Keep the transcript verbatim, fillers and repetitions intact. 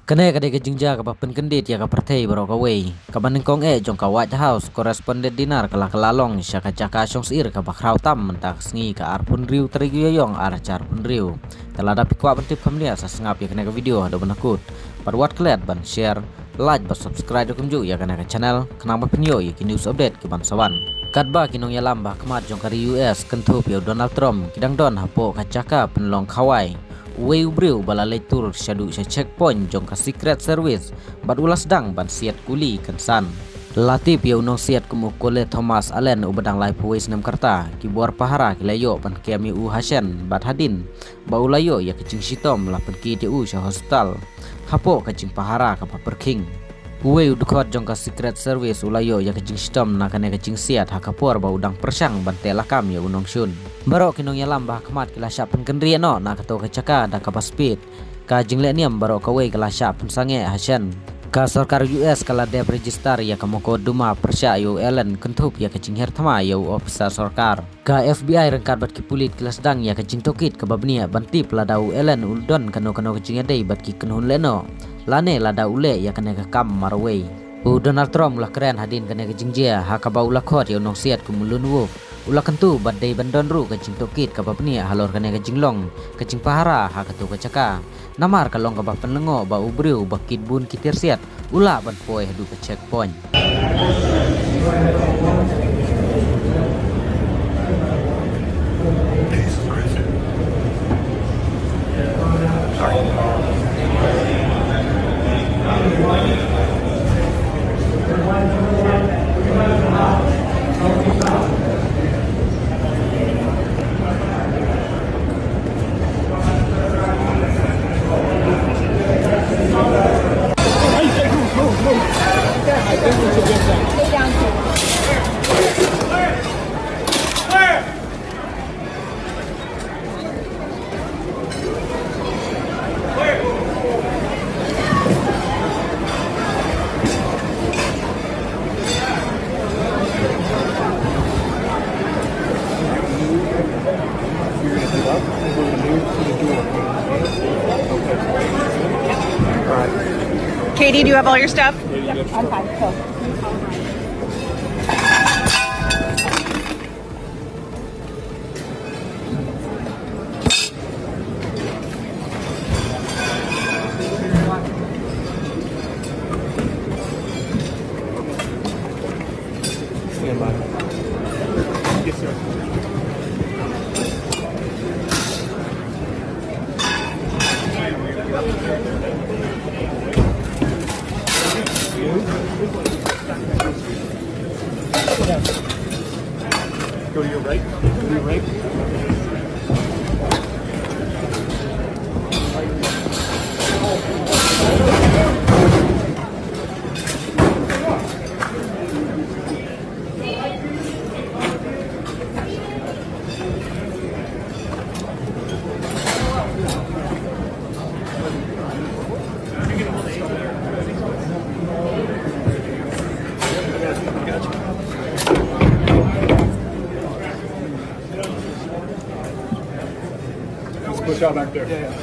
Kane ka dei ka jingjia kaba pynkyndit ïa ka pyrthei baroh kawei. Kaba nyngkong eh jong ka White House Correspondents' Dinner ka la kylla long sha ka jaka shong syier kaba khraw tam mynta ka sngi ka arphew hynriew tarik u Ïaïong ar hajar arphew hynriew. Te lada phi kwah ban tip kham bniah sa sngap ïa kane ka video haduh ban da kut. Bad wat klet ban share, like bad subscribe kumjuh ïa kane ka channel khnang ba phin ïoh ïa ki news update kiban sa wan. Katba ki nongïalam ba ha khmat jong ka ri U S kynthup ïa u Donald Trump ki dang don hapoh ka jaka pynlong khawai. Uwei u briew ba la leit tur shaduh sha checkpoint jong ka Secret Service bad u la sdang ban siat kuli kynsan. La tip ïa u nongsiat kum u Cole Thomas Allen uba dang laiphew wei snem ka rta, ki bor pahara ki la ïoh ban kem ïa u ha shen bad hadien ba u la ïoh ïa ka jingshitom la pynkit ïa u sha hospital hapoh ka jingpahara kaba pyrkhing. Uwei u dkhot jong ka Secret Service u la ïoh ïa ka jingshitom na kane ka jingsiat ha ka por ba u dang pyrshang ban teh lakam ïa u nongshun. Baroh ki nongïalam ba ha khmat ki la shah pynkynriah noh na kato ka jaka da kaba speed. Ka jingleh niam baroh kawei ka la shah pynsangeh ha shen. Ka sorkar U S ka la dep register ïa ka mukotduma pyrshah ïa u Allen kynthup ïa ka jinghiar thma ïa u ophisar sorkar. Ka F B I ryngkat bad ki pulit ki la sdang ïa ka jingtohkit kaba bniah ban tip lada u Allen u don kano kano ka jingïadei bad ki kynhun lehnoh, lane lada u leh ïa kane ka kam marwei. U Donald Trump u la kren hadien kane ka jingjia ha kaba u la khot ïa u nongsiat kum u lone wolf. U la kyntu ba dei ban don ruh ka jingtohkit kaba bniah halor kane ka jinglong ka jingpahara ha kato ka jaka. Namar ka long kaba pynlyngngoh ba u briew ba kit bun ki tiar siat u lah ban poi haduh ka checkpoint. Katie, do you have all your stuff? I'm fine. Cool. Stand by. Yes, sir. Go to your right. To your right. Just push out back there. Yeah, yeah.